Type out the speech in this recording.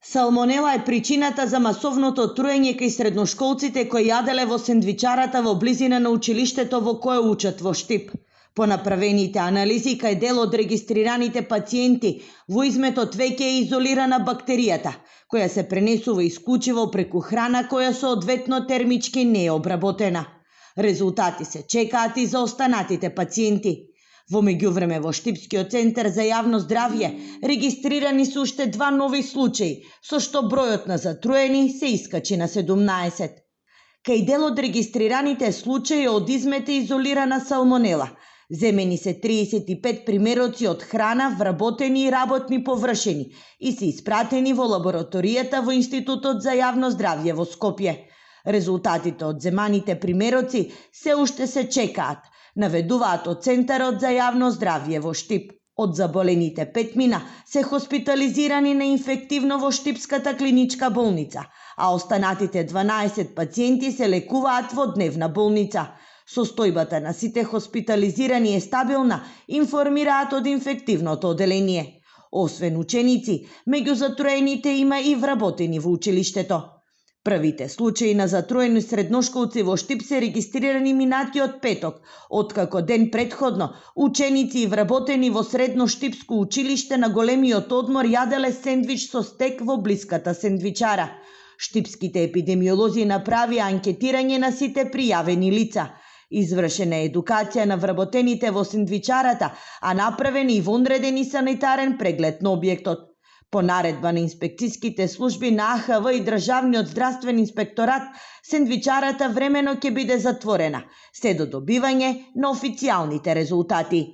Салмонела е причината за масовното труење кај средношколците кои јаделе во сендвичарата во близина на училиштето во кое учат во Штип. По направените анализи, кај дел од регистрираните пациенти во изметот веќе е изолирана бактеријата, која се пренесува исклучиво преку храна која соодветно термички не е обработена. Резултати се чекаат и за останатите пациенти. Во меѓувреме во Штипскиот центар за јавно здравје регистрирани се уште 2 нови случаи, со што бројот на затруени се искачи на 17. Кај дел од регистрираните случаи од измета изолирана салмонела, земени се 35 примероци од храна, вработени и работни површини и се испратени во лабораторијата во Институтот за јавно здравје во Скопје. Резултатите од земаните примероци се уште се чекаат, наведуваат од Центарот за јавно здравје во Штип. Од заболените 5 се хоспитализирани на инфективно во Штипската клиничка болница, а останатите 12 пациенти се лекуваат во дневна болница. Состојбата на сите хоспитализирани е стабилна, информираат од инфективното оделение. Освен ученици, меѓу затруените има и вработени во училиштето. Првите случаи на затруени средношколци во Штип се регистрирани минатиот петок, откако ден претходно ученици и вработени во Средно Штипско училиште на големиот одмор јаделе сендвич со стек во блиската сендвичара. Штипските епидемиолози направија анкетирање на сите пријавени лица. Извршена е едукација на вработените во сендвичарата, а направен и вонреден и санитарен преглед на објектот. По наредба на инспекцијските служби на АХВ и Државниот здравствен инспекторат, сендвичарата времено ќе биде затворена, се до добивање на официјалните резултати.